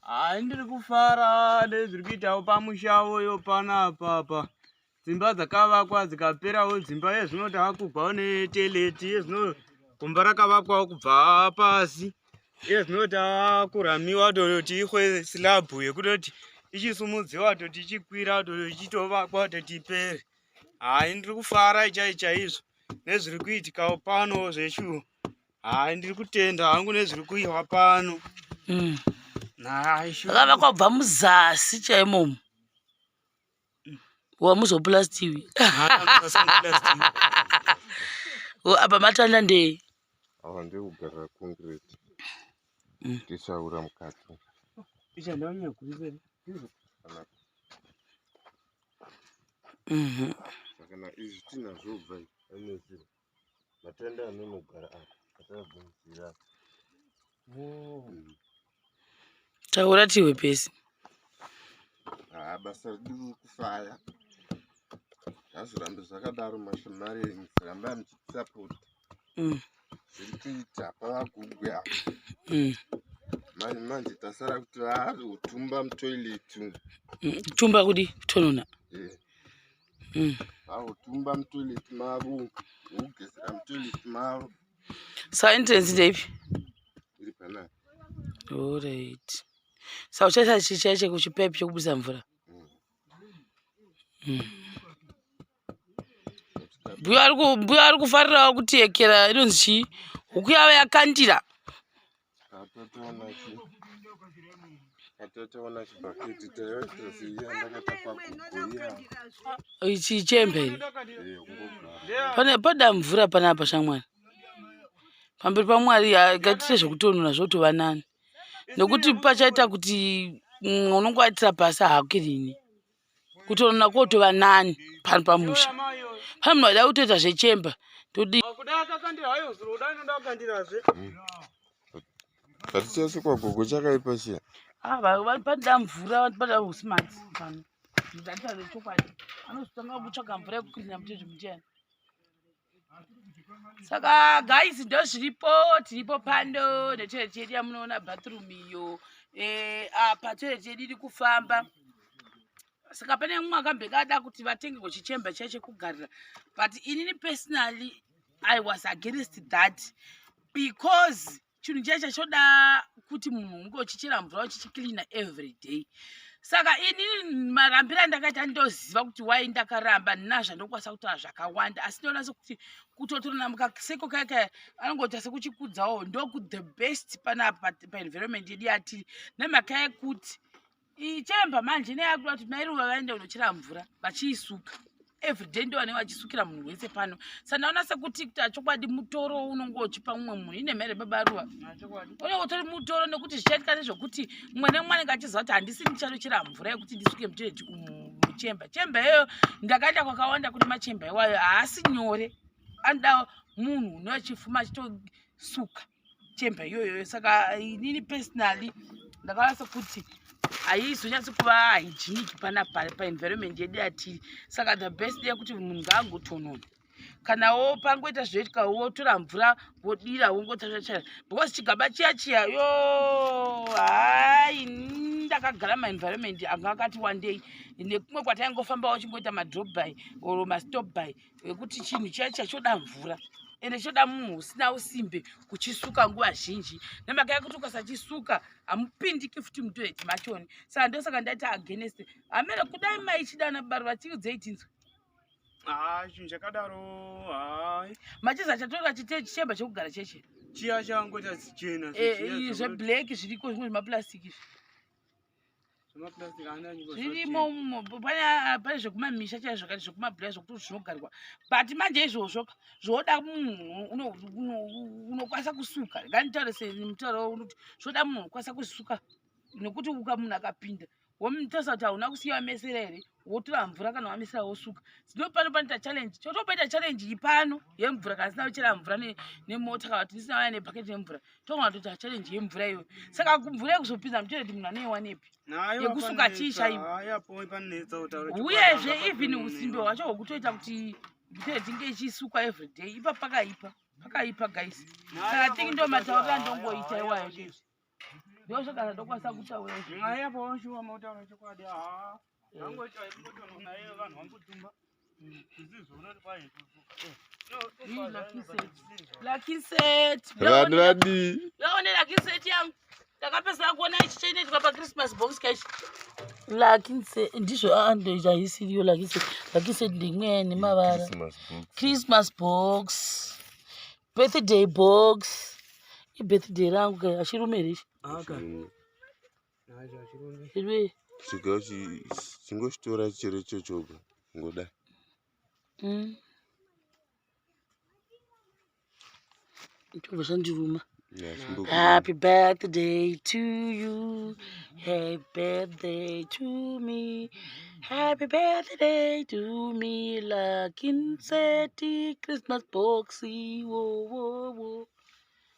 Hayi, ndiri kufara nezviri kuitawo pamusha uyo panapapa. Dzimba dzakavakwa dzikaperawo, dzimba yezvino takubvawo neteleti yezvino, gomba rakavakwawo kubva pasi yezvino takuramiwa toti ihwe slabhu yekutoti ichisumudziwa toti ichikwira toti ichitovakwa toti ipere. Hayi, ndiri kufara chai chaizvo nezviri kuitikawo pano zveshuwa. Hayi, ndiri kutenda hangu nezviri kuiwa pano. Hayi, shuwa. Akavakwa kubva muzasi chaimomo. Wamuzoplastiwi. Apa matanda ndei? Ava ndekugarira concrete. Tisaura mukati. Saka na izvi tinazvo kubva aneziro. Matanda anonogara apa atabvunzira. Taura tihwe pesi. Haa, basa redu riri kufaya. Ngazvirambe zvakadaro, mashamarians rambai muchitisapota. Zviri kuita pavagugwe apa. Manje manje tasara kuti vazotumba mutoilet umu. Tumba kudi kutonona. Eh. Vazotumba mutoilet mavo, vogezera mutoilet mavo. Sa entrance ndeipi? Iri panapa. Alright. Sa uchaisa chichai chekuchipipe chekubudisa mvura. Mbuya ari kufarirawo kutiyekera inonzi chii? Huku yavo yakandira. Atatoona chibhaketi taivaita ndakatakwa kugoya. Ichi chembe here? Eh, kungogara. Pane pada mvura panapa shamwari. Pamberi paMwari ngatiite zvekutonhora zvotova nani. Nekuti pachaita kuti unongoatira pasi hakirini. Kutonona kotova nani pano pamusha. Pane munhu aida kutoita zvechemba. Todi Kuda akakandira hayo zuro, kuda inoda kukandirazve. Hatichasi kwagogo chakaipa chiya. Ah, panoda mvura, panoda usmart pano. Ndataura chokwadi. Anozotanga kutsvaga mvura yekukirina mutezo mutiyani. Saka guys, ndozviripo, tiripo pano netoilet yedu yamunoona, bathroom iyo. Apa toilet yedu iri kufamba. Saka pane mumwe akambenge ada kuti vatenge chichemba chiya chekugarira, but inini personally I was against that because chinhu chiya choda kuti munhu unge uchichera mvura uchichiklina every day. Saka inini marambiro andakaita, ndoziva kuti wai ndakaramba ndina zvandokwanisa kutaura zvakawanda, asi ndoona sekuti kutotorana mukaseko kaya kaya anongoita sekuchikudzawo ndoku the best panapa paenvironment yedu yatiri, nemhaka yekuti ichemba manje ine yakuda kuti mairuva vaende kunochera mvura vachiisuka everyday, ndo vanenge vachisukira munhu wese pano. Saka ndaona sekuti kuti achokwadi mutoro unonge uchipa mumwe munhu ine mhere baba Ruva unenge utori mutoro, nekuti zvichaitika nezvekuti mumwe nemumwe anenge achiziva kuti handisi ndichanochera mvura yekuti ndisuke mutoilet umu muchemba. Chemba iyoyo ndakaenda kwakawanda kune machemba iwayo, haasi nyore, anoda munhu une achifuma achitosuka chemba iyoyo. Saka inini personally ndakaona sekuti haizonyatsi kuva hygienic panapa paenvironment yedu yatiri. Saka the best yekuti munhu ngaangotonona, kanawo pangoita zvinoitika, wotora mvura wodira wongotsvatsvatsva, because chigaba chiya chiya yo hai. Ndakagara maenvironment anga akati wandei nekumwe kwataingofamba uchingoita madrop by or mastop by ekuti chinhu chiya chiya choda mvura, ende choda munhu usina usimbe kuchisuka nguva zhinji, nemhaka yekuti ukasachisuka hamupindiki futi mutoilet machoni. Saka ndosaka ndaita against. Hamene kudai maichidana baro vatiudzei tinzwe. Haa, chinhu chakadaro hai. Machiza chatora chichemba chekugara cheche. Chiya changoita chichena. Zveblack zviriko, zvimwe zvemaplastic izvi. Zvemaplastic haana nyika. Zvirimo umo, pane zvekumamisha chaizvo zvakati zvekumabhura zvokuti zvinogarwa, but manje izvozvo zvoda munhu unokwanisa kusuka. Nganditaure semutauro unoti zvoda munhu unokwanisa kusuka, nekuti uka munhu akapinda womutarisa kuti hauna kusiya wamesera here, wotora mvura kana wamesera wosuka. Zvino pano panoita challenge, chotopoita challenge iyi pano yemvura. Kana sina kuchera mvura nemota kana kuti ndisina waya nebhaketi remvura, togona kutoita challenge yemvura iyoyo. Saka mvura yekuzopinza mutoilet munhu anoiwanepi yekusuka chii chaiwo? Uyezve even usimbe hwacho hwokutoita kuti toilet inge ichisukwa everyday, ipa pakaipa, pakaipa guys. Saka think ndo matauriro andongoita iwayo chete. Ndosvaka ndokwanisa kutaura izvi. Nyaya yapo shuwa mautaura chokwadi haa. Vangoita kutoona vanhu vangotumba. Zvisizvo unoti kwai Ii, lucky set. Lucky set. Vanhu vadii? Yaone lucky set yangu. Ndakapedzisira kuona ichi chainoitwa pachristmas box kaichi. Lucky set ndizvo aa ndochaisiriyo lucky set. Lucky set ndeimwe nemavara. Christmas box. Christmas box. Birthday box. Ibirthday rangu kai achirume here ichi? Aka. Mm. Nazvo achirume. Irwe. Chigayo chingochitora chero ichochoga ngoda. Ndobva zvandiruma. Yeah, chimbo- Happy birthday to you. Happy birthday to me. Happy birthday to me. Lucky Seti Christmas box. Wo wo wo.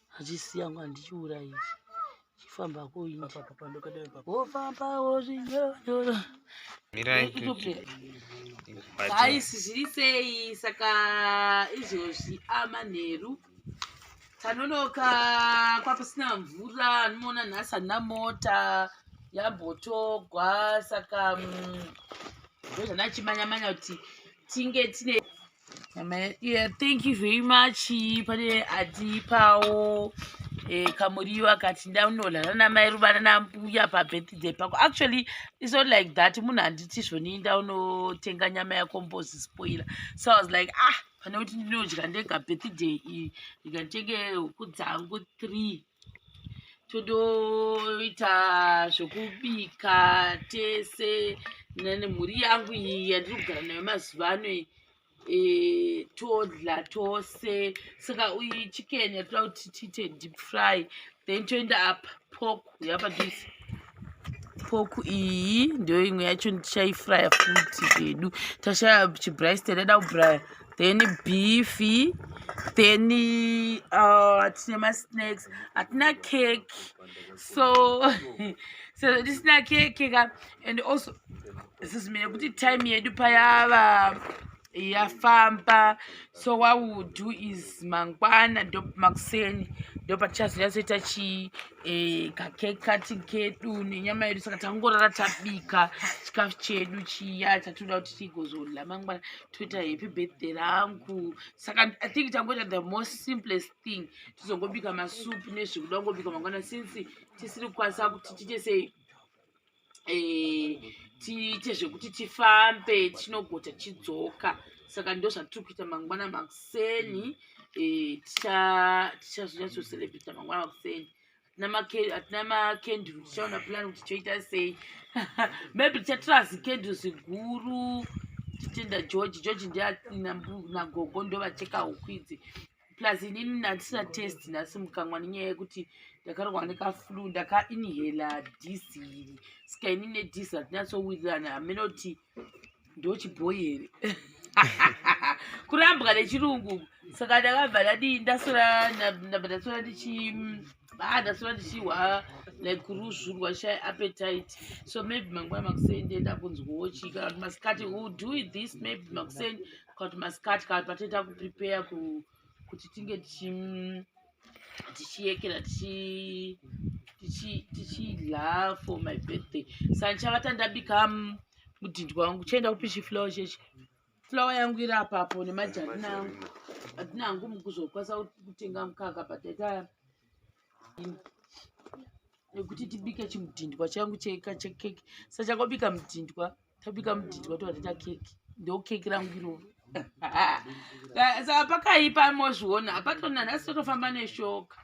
Hachisi yangu handichiurayi. Chifamba kuindi. Apa pandokadai papa. Wofamba wozvinyonyoro. Mirai Guys, zviri sei saka izvozvi amanheru tanonoka kwapasina mvura anoona nhasi handina mota yambotogwa saka ndozvandachimanya-manya kuti tinge tine Nyama yeah, thank you very much pane atipawo kamuriwo akati ndaunodlala namai ruva nambuya pabirthday pako. Actually it's not like that, munhu handiti zvoni ndaunotenga nyama yakombozi spoiler. So I was like, ah, pane kuti ndinodya ndega birthday iyi, ndikatenge huku dzangu 3 tondoita zvokubika tese nemhuri yangu iyi yandiri kugara nayo mazuva ano iyi. Todla tose. Saka uyi chicken yatoda kuti tiite deep fry, then toenda apa pork yapadhuze. Pork iyi ndo imwe yacho ndichaifrya futi zvedu. Tashaya chibraai tadada kubraya, then beef, then tine masnacks. Hatina cake, so sezvo tisina keke ka, and also sezvimene kuti time yedu payava yafamba. So what we will do is mangwana ndo makuseni ndo patichazonyatsoita chi kacake cutting kedu nenyama yedu. Saka tangorara tabika chikafu chedu chiya chatoda kuti tigozodla mangwana, toita happy birthday rangu. Saka I think tangoita the most simplest thing, tizongobika masupu nezvekuda kungobika mangwana, since tisiri kukwanisa kuti tiite sei, tiite zvekuti tifambe tinogota tichidzoka. Saka ndo zvatiri kuita mangwana makuseni. Tichazonyatsocelebrata mangwana makuseni. Hatina macandle, tichaona plan kuti toita sei. Maybe tichatora zicandles guru titenda George. George ndiye nagogo ndo vacheka huku idzi. Plus inini handisina taste nhasi mukanwa nenyaya yekuti ndakarwa nekaflu, ndakainhela dhiziri. Saka inini nedhiziri hatinatsowirirana. Hamene kuti ndochibhoi here kurambwa nechirungu. Saka ndakabva ndadii, ndasora, ndabva ndasora ndichi ndasora ndichihwa like kuruzvurwa shai appetite. So maybe mangwana makuseni ndienda kunzwawo chii, kana kuti masikati. We will do it this maybe makuseni kana kuti masikati, kana kuti patoita kuprepare kuti tinge tichiyekera tichidla for my birthday. Saka ndichavata ndabika mudhindwa wangu. Chaenda kupi chiflower chechi? Flower yangu iri apapo nemajarina angu. Hatina hangu mukuzokwanisa kutenga mukaka, but taita nekuti tibike chimudhindwa changu chekeke. Saka changobika mudhindwa, tabika mudhindwa tobva taita keki. Ndo keki rangu iroro. Saka pakaipa mozviona apatona nhasi totofamba neshoka.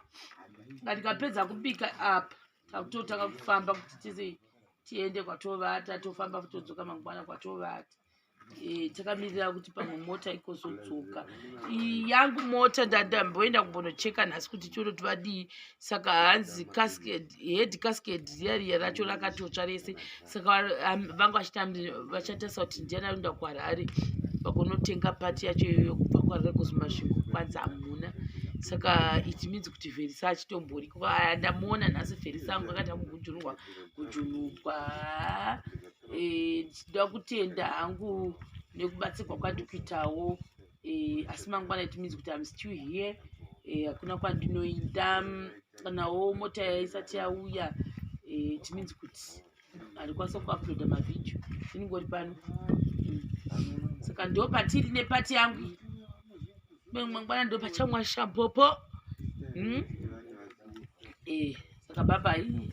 Saka tikapedza kubika apa takutotanga kufamba kuti tise tiende kwatovata, tofamba todzoka mangwana kwatovata. Takamirira kuti pamwe mota ikozodzoka. Iyi yangu mota ndamboenda kumbonocheka nhasi kuti tione kuti vadii. Saka hanzi casket, head gasket riya riya racho rakatotsva rese. Saka vanga vachatarisa kuti ndiani anoenda kuHarare vagonotenga part yacho iyoyo kubva kuHarare kuZimasvingo, kwanzi hamuna. Saka it means kuti Verisa achitomboriko. Ndamuona nhasi Verisa angu akati akugujunurwa kujunugwa. Ndichida kutenda hangu nekubatsirwa kwandiri kuitawo. Asi mangwana it means kuti I'm still here. Hakuna kwandinoinda kanawo mota isati yauya. Eh, it means kuti handikwanisa kuuploada mavhidhiyo iningori pano. Saka ndo patiri nepati yangu iyi. Mangwana ndo pachamwa shampopo. Eh, saka babai.